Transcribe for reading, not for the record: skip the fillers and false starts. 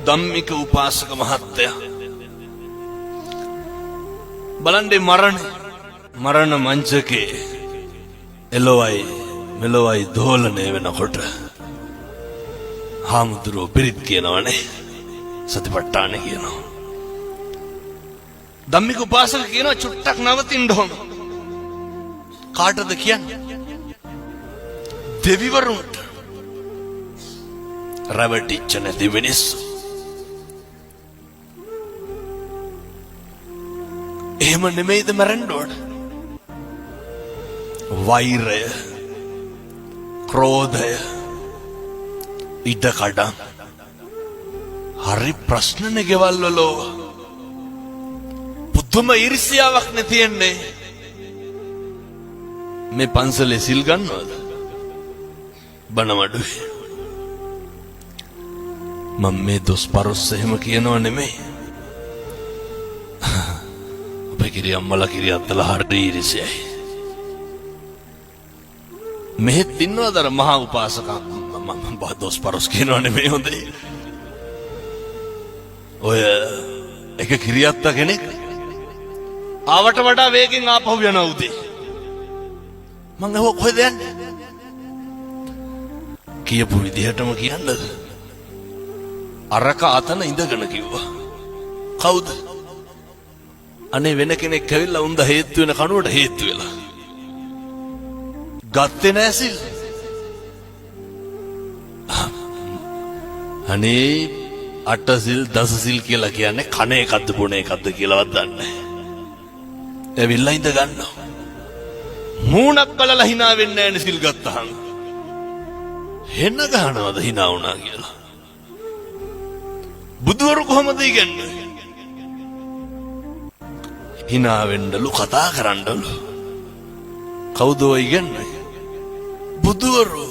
ධම්මික උපාසක මහත්තයා. බලන්නේ මරණ මරණ මංචකේ එලොවයි මෙලොවයි දෝලනය වෙනකොට හාමුදුරුවෝ පිරිත් කියනවනේ, සතිපට්ඨාන කියනවා. ධම්මික උපාසක කියනවා චුට්ටක් නවතින්න ඕන. කාටද කියන්නේ? දෙවිවරුන්ට. රැවටිච්ච නැති මිනිස්සු. එහෙම නෙමෙයිද මැරෙන්න ඕන? වෛරය, ක්‍රෝධය, ඉඩකඩම් හරි ප්‍රශ්නනේ ගෙවල් වල. පුදුම ඊර්ෂ්‍යාවක් නේ තියෙන්නේ. මේ පන්සලේ සිල් ගන්නවද? බණමඩුවේ. මම මේ දොස් පරොස් එහෙම කියනව නෙමෙයි. අපේ කිරි අම්මලා කිරි අත්තලා හරි ඊර්ෂ්‍යයි. මෙහෙත් ඉන්නවද අර මහා උපාසක? මම දොස් පරොස් කියනව නෙමෙයි හොඳේ. ඔය එක කිරියත්ත කෙනෙක් ආවට වඩා වේගෙන් ආපහු යනවා උදේ. මං ඇහුවා කොහෙද යන්නේ? කියපු විදිහටම කියන්නද? අරක අතන ඉඳගෙන කිව්වා. කවුද? අනේ වෙන කෙනෙක් ඇවිල්ලා උන්ද හේතු වෙන කණුවට හේතු වෙලා. ගත්තේ නෑ සිල්. අනේ අට සිල් දස සිල් කියලා කියන්නේ කන එකක්ද බොන එකක්ද කියලාවත් දන්නේ නෑ. ඇවිල්ලා ඉඳ ගන්නවා. මූණක් බලලා හිනා වෙන්නේ නෑනේ සිල් ගත්තහම. හෙන ගහනවද හිනා වුණා කියලා. බුදුවරු කොහොමද ඉගන්නේ? හිනා වෙන්නලු, කතා කරන්නලු. කවුද ඔය ඉගන්නේ? බුදුවරු.